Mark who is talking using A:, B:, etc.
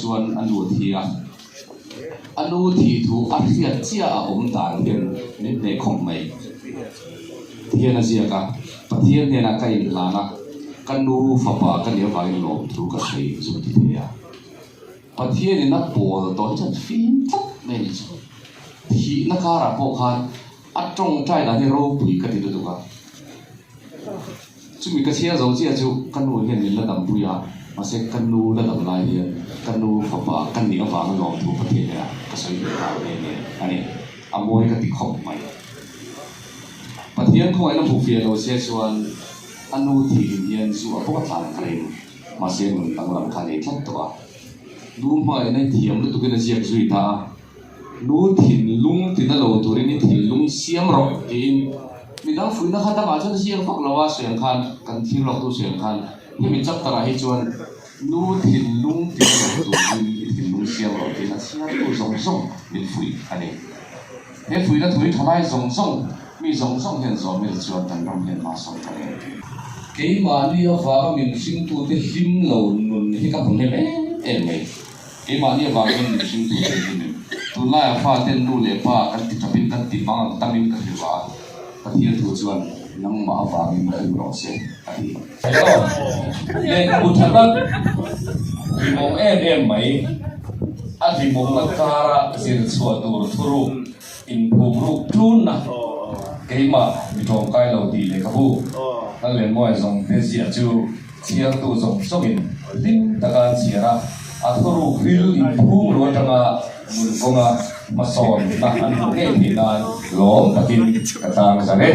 A: chuan a nu a thi a, a nu thih thu a hriat chiah a awm dan hian min hneh khawp mai. Thian a ziak a, Pathian hnenah ka inhlan a, ka nu fapa ka nih avangin lawmthu ka sawi chu ka ti thei a. Pathianin a pawl tawh hi chuan fim tlat mai a ni chu. Thihna karah pawh khan a tawngtai dan hi ropui ka ti lutuk a. Chumi ka chhiar zo chiah chu ka nu hian min la dampui a, mahse ka nu la dam lai hian ka nu fapa ka nih avanga lawmthu Pathian hnenah ka sawi ve ta nghe nghe a ni. A mawi ka ti khawp mai. Pathian khawngaihna hmuh fiah lo se chuan a nu thihlim hian zu a bawk a tlan ka ring. Mahse nun danglam kha nei tlat tawh a. Nu hmangaihna i thiam lutukin a ziak zui ta a. Nu thinlung tina lo turin i thinlung siam rawh tiin midang fuihna kha dangah chuan a ziak vak lo a, sawi ang khan kan thil lawktu sawi ang khan hemi chapter ah hi chuan nu thinlung tina lo turin i thinlung siam rawh tiin a chhiartu zawng zawng min fuih a ni. He fuihna thu hi thalai zawng zawng, mi zawng zawng hian zawm ila chuan kan ram hian hma sawn ta em? Keimahni avanga min hringtute hlim lo nun hi ka hmu hnem em em mai. Keimahni avangin min hringtute hlim em? Tunlaiah faten nu leh pa kan ti tapin kan ti mang ang tamin ka hrilh a, Pathian thu chuan nangmah avangin hlim rawh se a ti. Hello, lehkhabu tha tak hlimawm em em mai. A hlimawmna kara zir chhuah tur thuruk inphum ruk tlunna keimah mi tawngkai lo tih lehkhabu Lallenmawia zawngte ziah chu chhiartu zawng zawngin hlim taka an chhiar a, a thuruk ril inphum ru atanga nun kawnga hmasawnna an hmuh ngei theih nan lawm takin ka tang zan e.